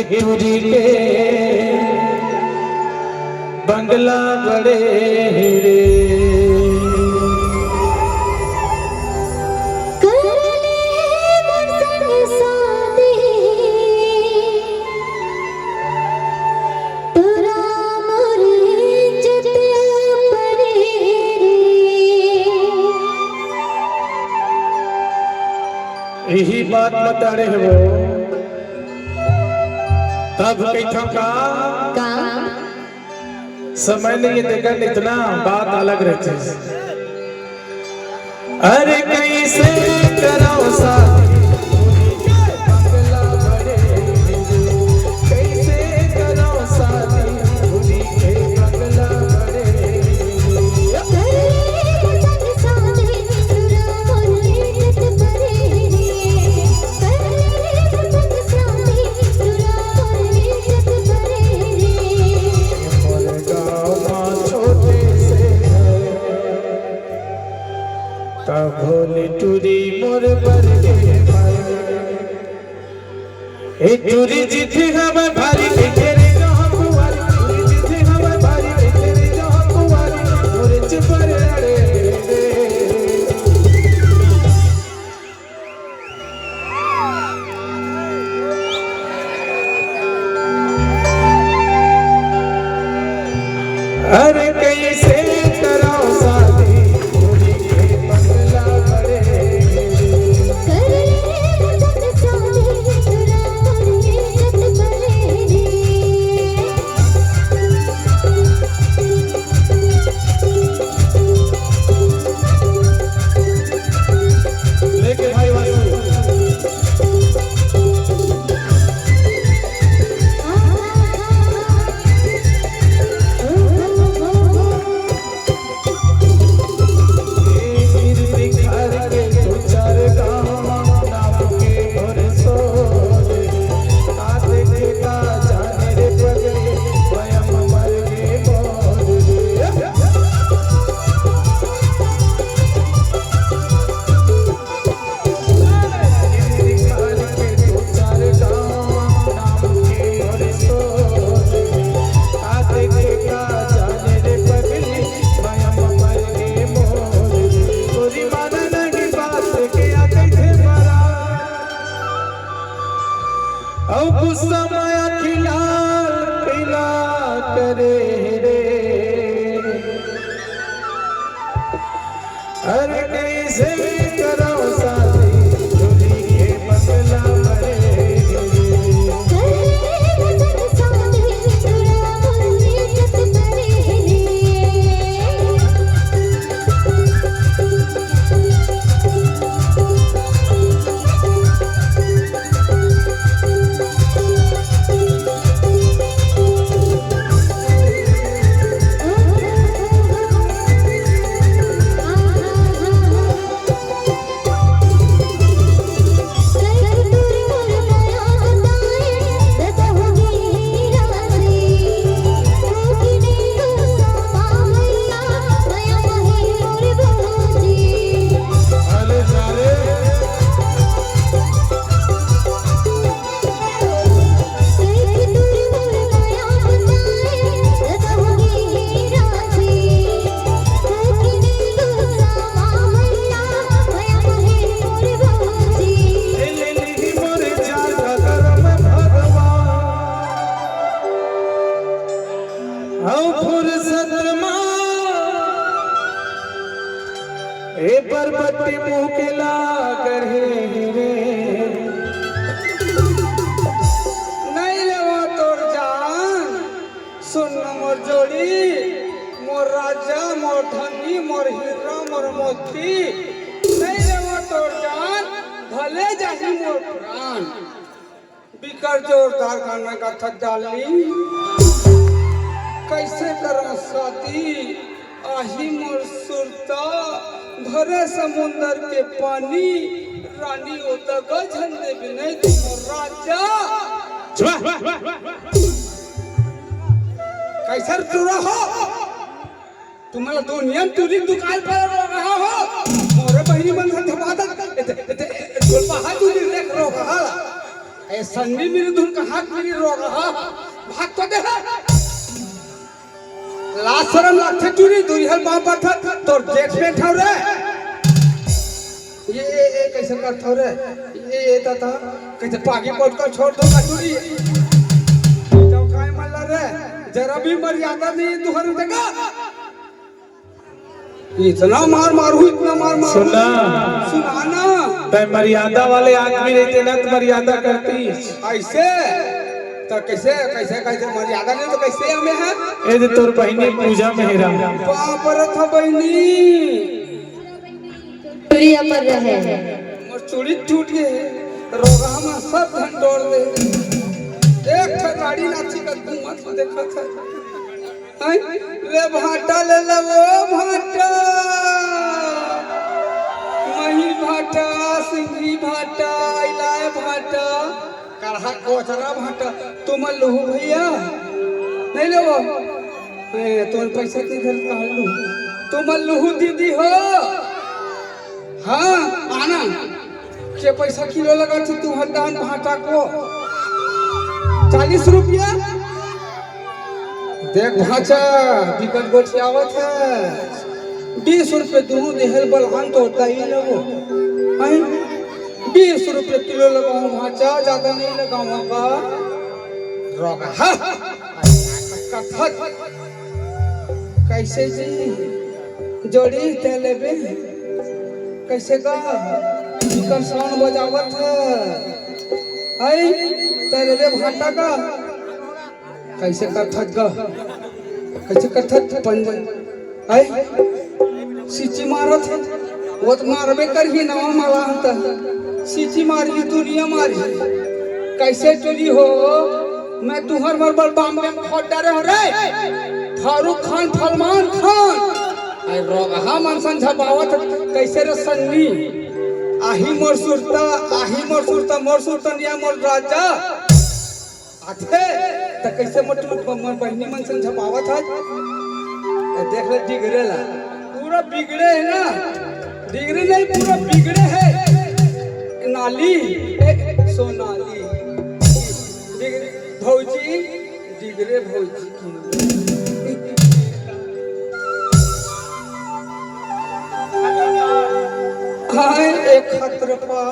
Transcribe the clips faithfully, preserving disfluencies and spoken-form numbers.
टूरी के बंगला बड़े हे रे। कर ले मोर संग शादी, तोरा मोर इज्जत परे रे। यही बात बताड़े हे वो। तब कहिथंव का? का? समय नहीं है, देखा, इतना बात अलग रहती है। अरे कैसे कराओ शादी, कैसे कराओ शादी, तब भोली टूरी मोर बर गे भाई। ए टूरी जिथे हमर भारी, ए तेरे जहाँ कुंवारी, टूरी जिथे हमर भारी, ए तेरे जहाँ कुंवारी, मोरे चुपर अड़े रे। अरे कैसे कराओ शादी, टूरी के बंगला बड़े। कर ले मोर संग शादी, तोरा मोर इज्जत परे रे। लेके भाई वासु। अउ गुस्सा माया खिलाल पीला करे रे। अरे कैसे कराओ शादी, टूरी के बंगला बड़े। अउ फुरसत मा ए परबट्टी मुँह के ला कढ़े रे। नहीं लेवा तोर जान, सुन न मोर जोड़ी, मोर राजा, मोर धनी, मोर हीरा, मोर मोती। नहीं लेवा तोर जान, भले जाही मोर प्राण। बिकट जोरदार गाना गाथस डार्लिंग। कैसे करंव शादी, आही मोर सुरता, भरे समुंदर के पानी, रानी ओ दगा झन देबे नहीं तो मोर राजा। चुप। कैसे टूरा हो? तुमला दुनिया टूरी दुकान पर रहा हो। मोरे बहिनी मन से धमादत, एते, एते, एते, गोलपा हाथ टूरी देख रहा हो। ए सन्नी, मेरी धुन का हाथ मेरी रो रहा। भाग तो दे। लाज शरम लागथे टूरी, दुई हल पाँव पड़थत, तोर जेठ में ठौरे। ये, ये, ये कैसे करथव रे? ये, ये ता, ता, कैसे पागी पोट कर छोड़ दो टूरी? तो काय मन ला रे? जरा भी मर्यादा नहीं है तुहर जगह। इतना मार मारू, इतना मार मारू। सुना। सुना ना। तै मर्यादा वाले आदमी रहते ना तो मर्यादा करती। ऐसे? तो कैसे, कैसे, कैसे मर्यादा नहीं तो कैसे हमें है? ए जे तोर बहिनी पूजा मेहरा। बाप रे था बहिनी। चूड़िया पर रहे। मोर चूड़ी टूट गए। रोगा में सब धन तोड़ दे। देख था गाड़ी नाची का तू मत देखा था। हैं? ले भाटा ले ले वो भाटा। मही भाटा, सिंगी भाटा, इलाय भाटा, करहा कोचरा भाटा। तुम लुहू भैया, नहीं लेवो? ए, तुम पैसा के घर कहाँ लुहू? तुम लुहू दीदी हो? हाँ, आना। के पैसा किलो लगा थे तुहर धान भाटा को? चालीस रुपया। देख भाचा, बिकट गोठियावत है। बीस रुपये दूनों देहल बलहान तो होता ही लगो। हैं? बीस रुपये किलो लगाऊं भाचा, ज्यादा नहीं लगाऊंगा। रोगा। हाँ। कथक। कैसे जी? जोड़ी ते लेबे? कैसे का? एकर साउंड बजावत है। आई, ते लेबे भाटा का? कैसे करथत गा? कैसे करथत पंज? आई, सीची मारत है। वो तो मारबे करही नवा माला हंता। सीची मारही, दुनिया मारही। कैसे टूरी हो? मैं तुहर मरबल बामले में खोद डारे हो रे। फारूक खान, फलमान खान। आई रोगहा मन संझा बावत, कैसे रे सन्नी? आही मोर सुरता, आही मोर सुरता, मोर सुरता निया मोर राजा। आथे, त कैसे मोर, मोर बहिनी मन संझा बावत है? ए, देख ले डिगरे ला। पूरा बिगड़े है ना? डिगरे नहीं, पूरा बिगड़े है। नाली, ए, सोनाली। डिगरे, भौजी, डिगरे भौजी। हाय, एक खतरपा।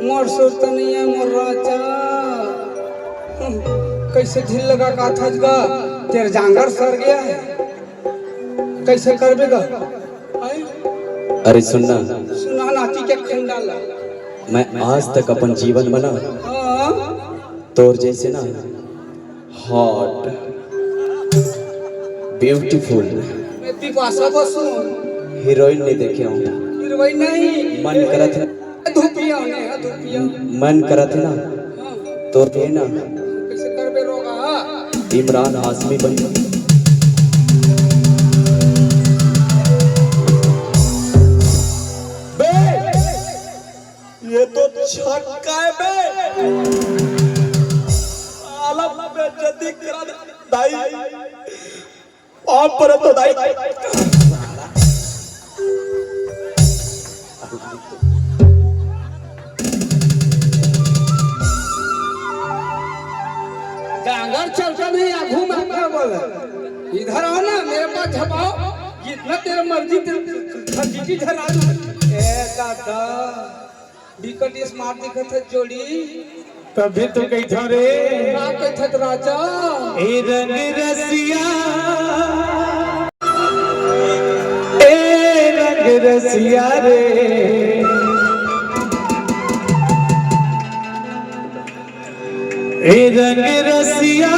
मोर सुरता नहीं है, मोर राजा। कैसे ढील लगा का था गा? तेरा जांगर सर गया है। कैसे करबे गा? अरे सुनना। सुना नाती के खंडाला। मैं आज तक अपन जीवन में ना हाँ। तोर जैसे ना hot, beautiful, मैं पिपासा बसु। Heroine नहीं देखे हूँ। Heroine नहीं। मन करत है। धुपिया ने, हाँ, धुपिया। मन करत है ना। हाँ। तो ये ना। कैसे करबे रोगा? इमरान हाशमी बन। बे! ये तो छक्का है बे। साला बेइज्जती करा दे, दाई। आप पर तो दाई। जांगर चलता नहीं, आगू में क्या बोला? इधर आओ ना, मेरे पास झपाओ, जितना तेरा मर्जी, तेरे खजीकी झरा दूं। ए दादा, बिकट smart दिखत है जोड़ी। तभी तो कहिथव रे। का कहिथत राजा? ए रंग रसिया, ए रंग रसिया रे, ए रंग रसिया,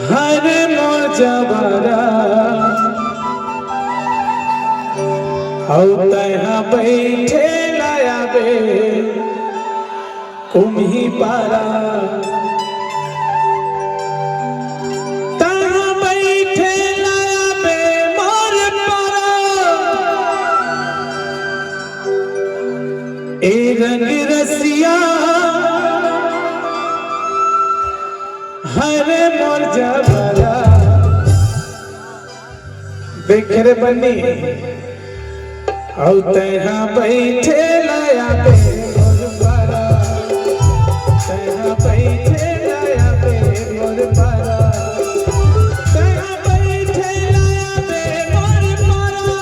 हरे मोर जवारा, अउ तैहा बइठे ला आबे कुम्ही पारा। तैहा बइठे ला आबे मोर पारा। ए रंग रसिया, हरे मोर जवारा। देख रे बन्नी, अउ तैहा बइठे लया बे मोर परा, तैहा बइठे लया बे मोर परा, तैहा बइठे लया बे मोर परा,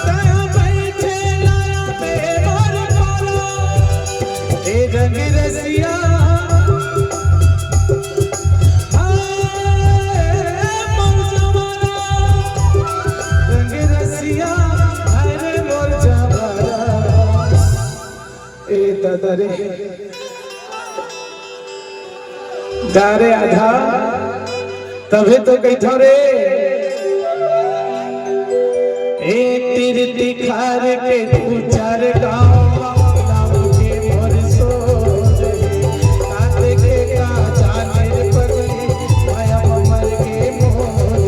तैहा बइठे लया बे मोर परा। ए रंग रसिया, हाय मोर जवाना, रंग रसिया, हाय रे मोर जवाना। ए दादा रे, गा रे आधा, तभे तो कहिथंव रे। ए तीर तिखार के दू चार गाँव, नाम के मोर सोच हे। का देखे का जाने रे पगली, माया में मर गे मोर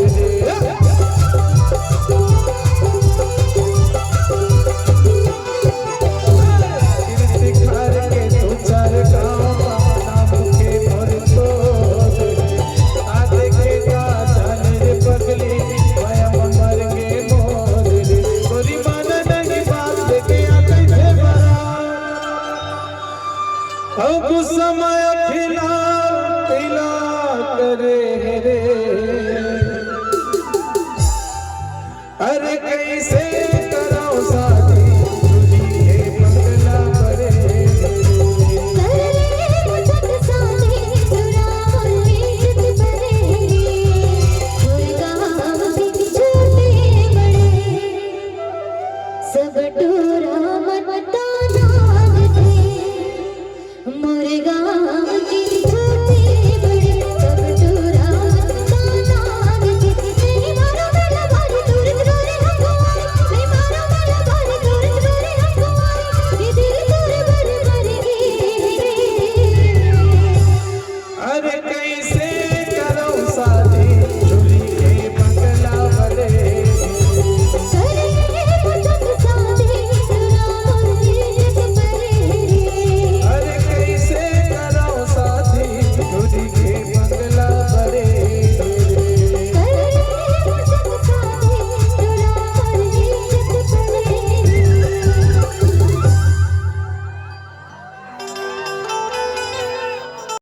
रे।